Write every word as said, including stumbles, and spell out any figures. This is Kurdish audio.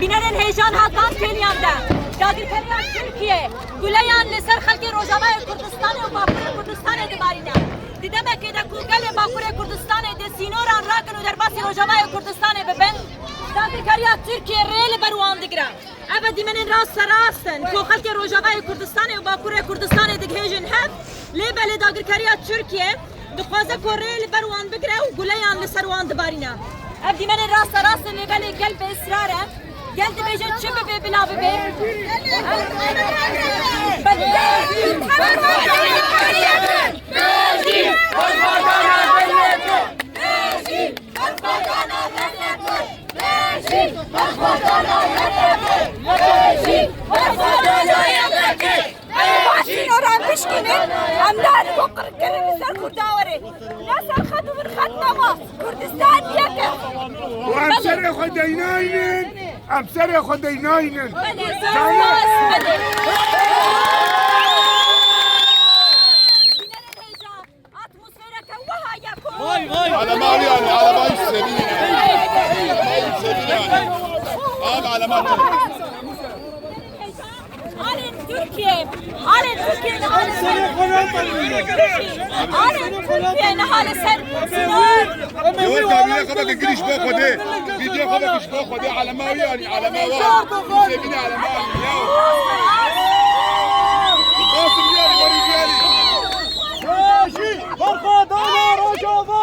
Bînerên hêjan ha Kampêliyan de dagirkeriya Tirkiye guleyan li ser xelkê Rojavayê Kurdistanê û Bakurê Kurdistanê dibarîne. Di demekê de ku gelê Bakurê Kurdistanê dê sînoran rakin û derbasî Rojavayê Kurdistanê bibin, dagirkeriya Tirkiye rê li ber wan digire. Ev dîmenên rast serast in ku xelkê Rojavayê Kurdistanê û Bakurê Kurdistanê digihêjin hev, lê belê dagirkeriya Tirkiye dixwaze ku rê li ber wan bigire û guleyan li ser wan dibarîne. Ev dîmenên rast serast in, lê belê gel bi israr e. Gel dibêje çi bibe bila bibe. Sînoran bişkînin, em ne li bo qirkirin li ser Kurda were. Ne serxet û mirxet nema. Kurdistan yek e. Û em serê xwe deynaynin, em serê xwe deynaynin. Belê, Zanî? Spas, belê. Atmosfereke wiha ye ku Vay, vay. Alema yani, alema yükseliyor. Alema yükseliyor yani. Abi alema. Alên Tirkiye, alên Tirkiye niha li ser, alên Tirkiye niha li ser sînor. Yok abi, ne kadar giriş bu kadar. Video kadar giriş bu kadar. Alema yani, alema var. Yükseliyor alema yani. Ya. Nasıl bir yer var yani? Rojava!